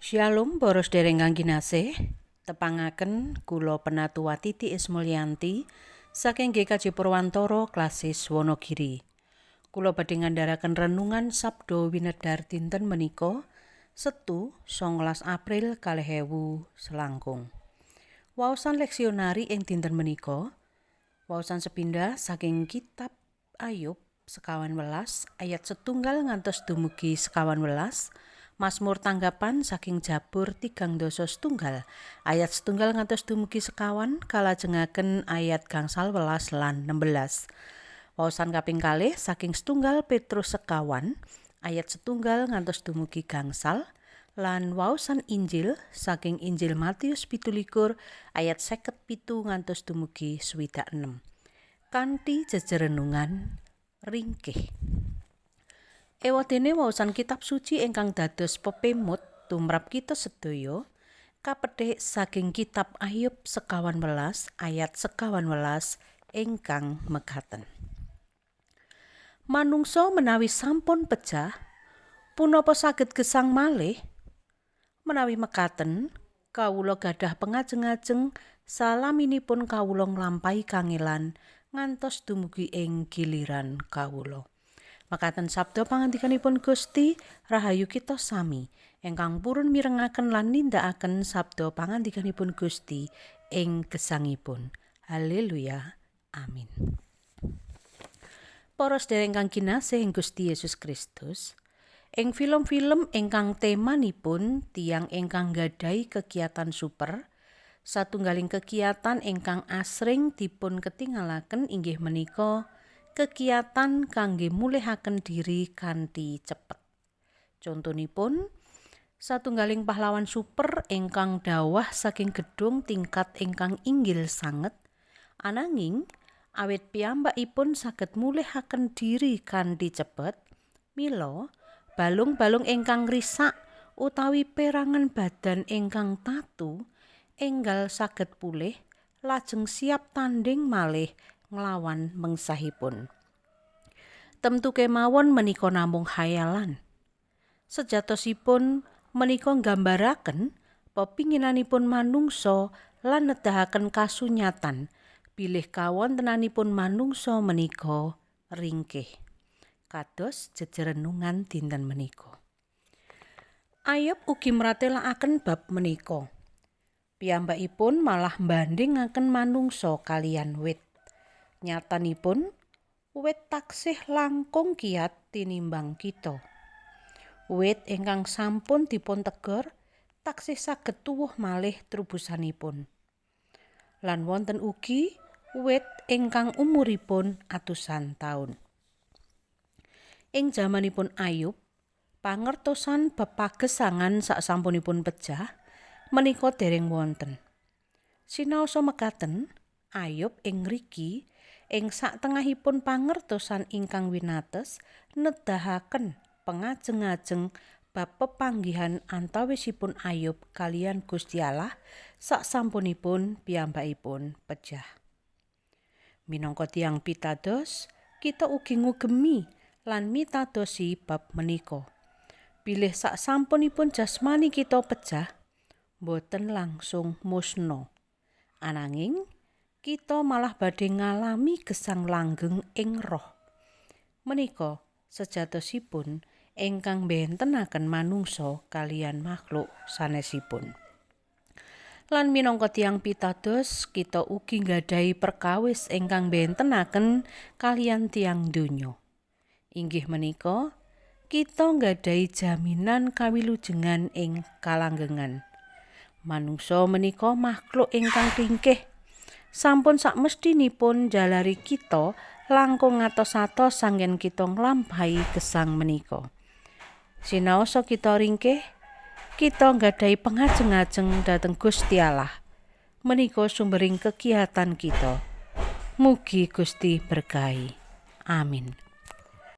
Shalom para sederek kang kinasih, tepangaken kula Penatua Titi Ismulyanti saking GKJ Purwantara Klasis Wonogiri. Kula badhe ngandharaken renungan Sabda Winedhar dinten menika Setu 19 April 2000 selangkung. Waosan leksionari ing dinten menika waosan sepindah saking kitab Ayub 15 ayat 1 ngantos dumugi 19. Mazmur tanggapan saking Jabur 31 ayat 1 ngantos dumugi 21 kalajengaken ayat 18 lan 16. Waosan kaping kalih saking 1 Petrus 2 ayat 1 ngantos dumugi 5 lan waosan Injil saking Injil Matius 17 ayat 57 ngantos dumugi 66. Kanthi jejerenungan ringkih. Ewadene waosan kitab suci ingkang dados pepemut tumrap kita sedaya kapethik saking kitab Ayub 15 ayat 15 ingkang mekaten. Manungsa menawi sampun pejah, punapa saged gesang malih? Menawi mekaten, kawula gadah pengajeng-ajeng salaminipun kawula nglampahi kangelan ngantos dumugi ing giliran kawula. Makaten sabda pangandikanipun Gusti, rahayu kita sami ingkang purun mirengaken lan nindakaken sabda pangandikanipun Gusti ing gesangipun. Haleluya. Amin. Para sedherek ingkang kinasih ing Gusti Yesus Kristus, ing film-film ingkang temanipun tiyang ingkang nggadahi kegiatan super, satunggaling kegiatan ingkang asring dipun ketingalaken inggih menika kegiatan kangge mulihaken diri kanthi cepet. Contonipun, satunggaling pahlawan super ingkang dawah saking gedung tingkat ingkang inggil sanget, ananging awit piyambakipun saged mulihaken diri kanthi cepet, mila balung-balung ingkang risak utawi perangan badan ingkang tatu enggal saged pulih lajeng siap tandhing malih nglawan mengsahipun. Temtu kemawon menika namung khayalan. Sejatosipun menika nggambaraken pepinginanipun manungsa lan nedahaken kasunyatan bilih kawontenanipun manungsa menika ringkih. Kados jejerenungan dinten menika. Ayub ugi mratelakaken bab menika. Piyambakipun malah mbandhingaken manungsa kaliyan wit. Nyatanipun wit taksih langkung kiat tinimbang kita. Wit ingkang sampun dipun tegor taksih saged tuwuh malih trubusanipun. Lan wonten ugi wit ingkang umuripun atusan taun. Ing jamanipun Ayub, pangertosan bab pagesangan sasampunipun pejah menika dereng wonten. Sinaosa mekaten, Ayub ing ngriki ing satengahipun pangertosan ingkang winates nedahaken pengajeng-ajeng bab pepanggihan antawisipun Ayub kaliyan Gusti Allah sasampunipun piyambakipun pejah. Minangka tiyang pitados, kita ugi ngugemi lan mitadosi bab menika. Bilih sasampunipun jasmani kita pejah, boten langsung musna. Ananging kita malah badhe ngalami gesang langgeng ing roh. Menika sejatosipun ingkang bentenaken manungsa kaliyan makhluk sanesipun. Lan minangka tiyang pitados, kita ugi nggadahi perkawis ingkang bentenaken kaliyan tiyang donya. Inggih menika kita nggadahi jaminan kawilujengan ing kalanggengan. Manungsa menika makhluk ingkang ringkih. Sampun sakmestinipun jalari kita langkung ngatos-atos anggen kita nglampahi gesang menika. Sinaosa kita ringkih, kita nggadahi pengajeng-ajeng dhateng Gusti Allah. Menika sumbering kegiatan kita. Mugi Gusti berkahi. Amin.